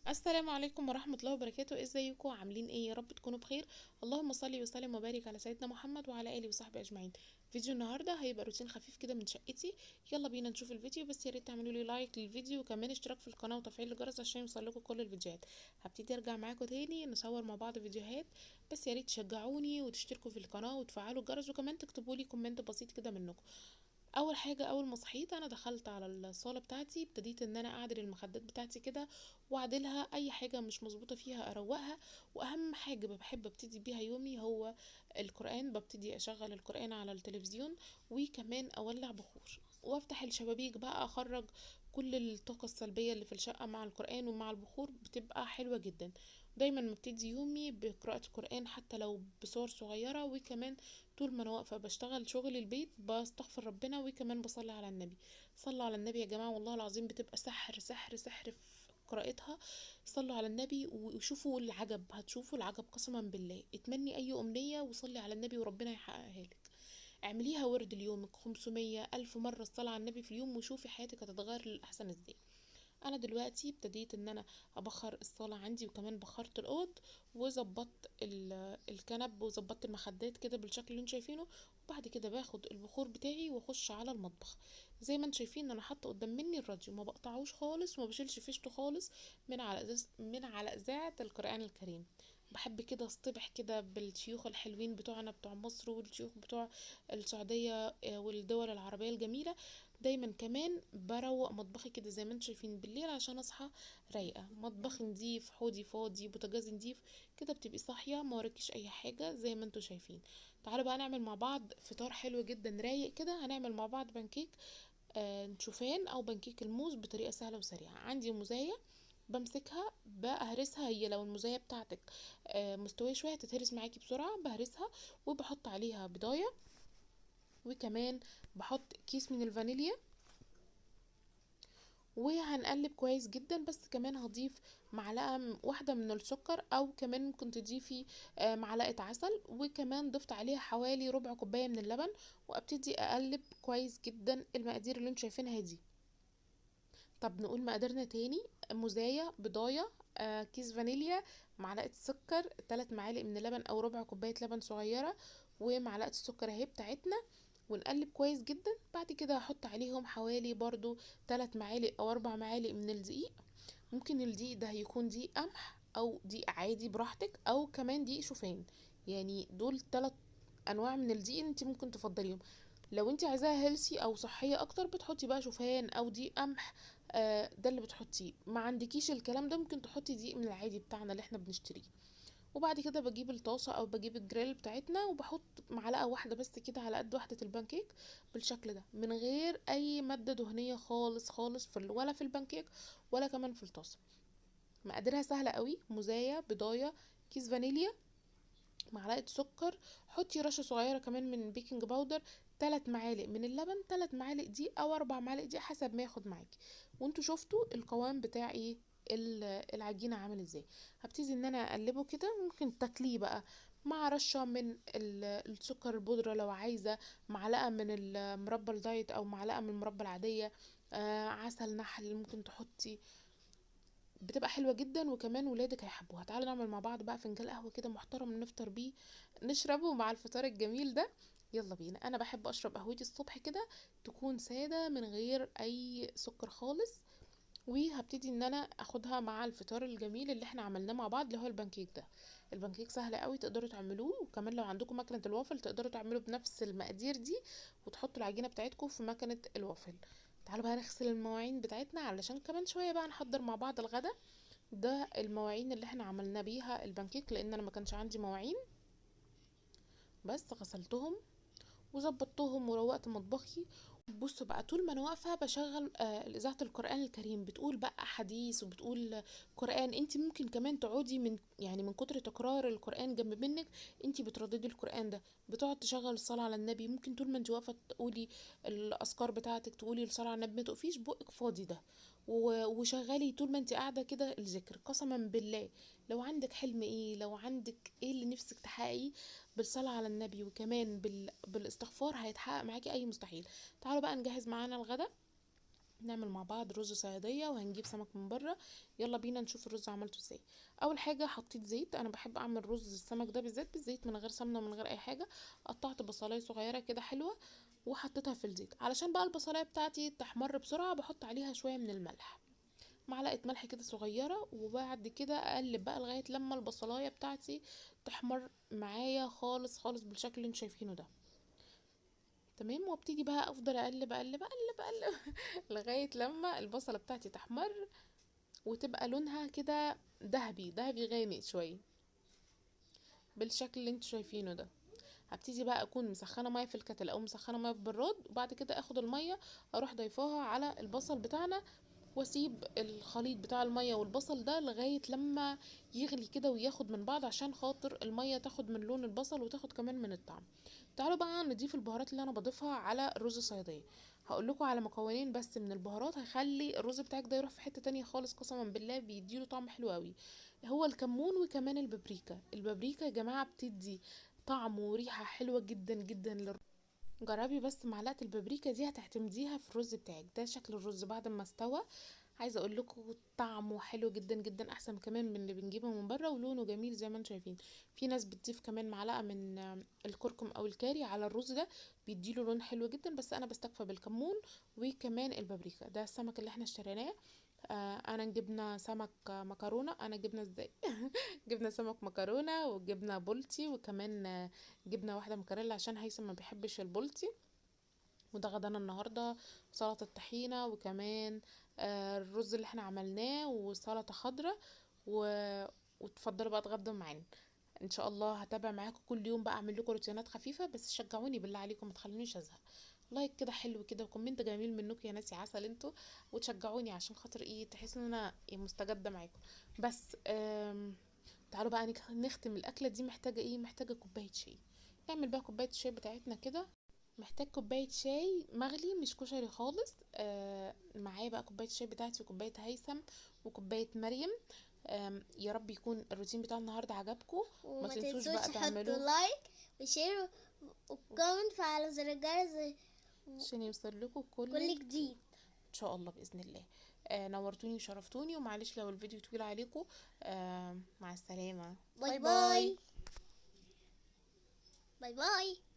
السلام عليكم ورحمة الله وبركاته. ازيكم عاملين ايه؟ يا رب تكونوا بخير. اللهم صل وسلم وبارك على سيدنا محمد وعلى اله وصحبه اجمعين. فيديو النهارده هيبقى روتين خفيف كده من شقتي، يلا بينا نشوف الفيديو. بس يا ريت تعملوا لي like للفيديو وكمان اشتراك في القناة وتفعيل الجرس عشان يوصل لكم كل الفيديوهات. هبتدي ارجع معاكم تاني نصور مع بعض فيديوهات، بس يا ريت تشجعوني وتشتركوا في القناة وتفعلوا الجرس وكمان تكتبوا لي comment بسيط كده منكم. اول حاجة اول ما صحيت انا دخلت على الصاله بتاعتي، ابتديت ان انا اعدل المخدات بتاعتي كده واعدلها، اي حاجة مش مظبوطة فيها اروقها. واهم حاجة بحب ابتدي بيها يومي هو القران، ببتدي اشغل القران على التلفزيون وكمان اولع بخور وافتح الشبابيك بقى، اخرج كل الطاقة السلبية اللي في الشقة مع القران ومع البخور، بتبقى حلوة جدا. دايما ببتدي يومي بقراءة القران حتى لو بصور صغيرة، وكمان طول ما انا واقفة بشتغل شغل البيت بستغفر ربنا وكمان بصلي على النبي. صلوا على النبي يا جماعة، والله العظيم بتبقى سحر سحر سحر في قراءتها. صلوا على النبي وشوفوا العجب، هتشوفوا العجب قسما بالله. اتمني اي امنية وصلي على النبي وربنا يحققها لك. اعمليها ورد ليومك 500 ألف مرة الصلاة على النبي في اليوم، وشوفي حياتك هتتغير للأحسن ازاي. انا دلوقتي ابتديت ان انا ابخر الصالة عندي، وكمان بخرت الاوض وظبطت الكنب وظبطت المخدات كده بالشكل اللي انتوا شايفينه. وبعد كده باخد البخور بتاعي واخش على المطبخ. زي ما انتوا شايفين انا حاطه قدام مني الراديو، ما بقطعوش خالص وما بشيلش فيشته خالص من على اذاعة القران الكريم. بحب كده اصطبح كده بالشيوخ الحلوين بتوعنا بتوع مصر والشيوخ بتوع السعودية والدول العربية الجميلة. دايما كمان بروق مطبخي كده زي ما انتم شايفين بالليل عشان اصحى رايقة، مطبخي نضيف، حوضي فاضي، بوتاجازي نضيف كده، بتبقي صاحية ما وراكيش اي حاجة زي ما انتم شايفين. تعالوا بقى نعمل مع بعض فطار حلو جدا رايق كده. هنعمل مع بعض بانكيك شوفان او بانكيك الموز بطريقة سهلة وسريعة. عندي موزايه بمسكها بهرسها، هي لو الموزايه بتاعتك مستوية شوية هتتهرس معاكي بسرعة. بهرسها وبحط عليها بيضايه، وكمان بحط كيس من الفانيليا، وهنقلب كويس جدا. بس كمان هضيف معلقه واحدة من السكر، او كمان ممكن تضيفي معلقه عسل، وكمان ضفت عليها حوالي ربع كوباية من اللبن، وابتدي اقلب كويس جدا المقادير اللي انتوا شايفينها دي. طب نقول مقاديرنا تاني: موزايه، بيضايه، كيس فانيليا، معلقه سكر، 3 معالق من اللبن او ربع كوباية لبن صغيرة، ومعلقة السكر اهي بتاعتنا، ونقلب كويس جدا. بعد كده هحط عليهم حوالي برضو 3 معالق او 4 معالق من الدقيق. ممكن الدقيق ده هيكون دقيق قمح او دقيق عادي براحتك، او كمان دقيق شوفان، يعني دول 3 انواع من الدقيق انت ممكن تفضليهم. لو انت عايزاها healthy او صحية اكتر بتحطي بقى شوفان او دقيق قمح، ده اللي بتحطيه. ما عندكيش الكلام ده ممكن تحطي دقيق من العادي بتاعنا اللي احنا بنشتريه. وبعد كده بجيب الطاسه او بجيب الجريل بتاعتنا وبحط معلقه واحدة بس كده على قد واحدة البانكيك بالشكل ده، من غير اي مادة دهنية خالص خالص ولا في البانكيك ولا كمان في الطاسه. مقاديرها سهلة قوي: موزايه، بيضايه، كيس فانيليا، معلقه سكر، حطي رشه صغيرة كمان من baking powder، 3 معالق من اللبن، 3 معالق دقيق او 4 معالق دقيق حسب ما ياخد معاكي. وانتوا شفتوا القوام بتاع ايه العجينة عامل ازاي. هبتدي ان انا اقلبه كده. ممكن تاكليه بقى مع رشه من السكر البودره لو عايزه، معلقه من المربى ال diet او معلقه من المربى العادية، عسل نحل ممكن تحطي، بتبقى حلوة جدا وكمان ولادك هيحبوها. تعالوا نعمل مع بعض بقى فنجان قهوة كده محترم نفطر بيه، نشربه مع الفطار الجميل ده. يلا بينا. انا بحب اشرب قهوتي الصبح كده تكون ساده من غير اي سكر خالص، وهبتدي ان انا اخدها مع الفطار الجميل اللي احنا عملناه مع بعض اللي هو البانكيك ده. البانكيك سهل قوي تقدروا تعملوه، وكمان لو عندكم مكنه الوافل تقدروا تعملوه بنفس المقادير دي وتحطوا العجينة بتاعتكم في مكنه الوافل. تعالوا بقى نغسل المواعين بتاعتنا علشان كمان شوية بقى نحضر مع بعض الغدا. ده المواعين اللي احنا عملنا بيها البانكيك لان انا ما كانش عندي مواعين، بس غسلتهم وظبطتهم وروقت مطبخي. بصوا بقى طول ما انا واقفة بشغل اذاعة القران الكريم، بتقول بقى احاديث وبتقول قران. انت ممكن كمان تقعدي من كتر تكرار القران جنب منك انت بترددي القران ده، بتقعد تشغل الصلاة على النبي. ممكن طول ما انت واقفة تقولي الاذكار بتاعتك، تقولي الصلاة على النبي، ما تقفيش بقك فاضي ده، وشغلي طول ما انت قاعدة كده الذكر. قسما بالله لو عندك حلم ايه، لو عندك ايه اللي نفسك تحققيه بالصلاة على النبي وكمان بالاستغفار هيتحقق معاكي اي مستحيل. تعالوا بقى نجهز معانا الغدا. نعمل مع بعض رز صياديه وهنجيب سمك من بره. يلا بينا نشوف الرز عملته ازاي. اول حاجة حطيت زيت، انا بحب اعمل رز السمك ده بالذات بالزيت من غير سمنه ومن غير اي حاجة. قطعت بصلايه صغيرة كده حلوة وحطيتها في الزيت، علشان بقى البصلايه بتاعتي تحمر بسرعة بحط عليها شوية من الملح، معلقه ملح كده صغيرة، وبعد كده اقلب بقى لغاية لما البصلايه بتاعتي تحمر معايا خالص خالص بالشكل اللي انتوا شايفينه ده. تمام، وابتدي بقى افضل اقلب اقلب اقلب اقلب لغاية لما البصله بتاعتي تحمر وتبقى لونها كده ذهبي، ذهبي غامق شوية بالشكل اللي انتوا شايفينه ده. هبتدي بقى اكون مسخنه مية في الكتل او مسخنه مية في براد، وبعد كده اخد المية اروح ضيفاها على البصل بتاعنا، واسيب الخليط بتاع المية والبصل ده لغاية لما يغلي كده وياخد من بعض، عشان خاطر المية تاخد من لون البصل وتاخد كمان من الطعم. تعالوا بقى نضيف البهارات اللي انا بضيفها على الرز الصياديه. هقول لكم على مكونين بس من البهارات هيخلي الرز بتاعك ده يروح في حتة تانية خالص، قسما بالله بيديله طعم حلو قوي. هو الكمون وكمان البابريكا. البابريكا يا جماعة بتدي طعم وريحه حلوة جدا جدا للرز. جربي بس معلقه البابريكا دي هتعتمديها في الرز بتاعك. ده شكل الرز بعد ما استوى، عايزه اقول لكم طعمه حلو جدا جدا، احسن كمان من اللي بنجيبه من بره، ولونه جميل زي ما انتم شايفين. في ناس بتضيف كمان معلقه من الكركم او الكاري على الرز ده، بيديله لون حلو جدا، بس انا بستكفى بالكمون وكمان البابريكا. ده السمك اللي احنا اشتريناه. انا جبنا سمك مكرونه، انا جبنا ازاي جبنا سمك مكرونه وجبنا بولتي، وكمان جبنا واحدة مكريلا عشان هيثم ما بيحبش البولتي. وده غدانا النهارده، سلطة طحينه وكمان الرز اللي احنا عملناه وسلطة خضراء وتفضلوا بقى اتغدوا معانا ان شاء الله. هتابع معاكم كل يوم بقى، اعمل لكم روتينات خفيفة، بس شجعوني بالله عليكم ما تخلونيش ازهق. like كده حلو كده و comment جميل منكم يا ناس يا عسل انتوا، وتشجعوني عشان خاطر ايه، تحسوا ان انا مستجده معاكم. بس تعالوا بقى نختم الاكلة دي. محتاجه ايه؟ محتاجه كوباية شاي. نعمل بقى كوباية الشاي بتاعتنا كده. محتاج كوباية شاي مغلي مش كشري خالص. معايا بقى كوباية الشاي بتاعتي وكوبايه هيثم وكوبايه مريم. يا رب يكون الروتين بتاع النهارده عجبكم. وما تنسوش بقى تعملوا like و share و comment وعلى زر الجرس عشان يوصل لكم كل جديد ان شاء الله باذن الله. نورتوني وشرفتوني، ومعلش لو الفيديو طويل عليكم. مع السلامة، bye bye bye bye.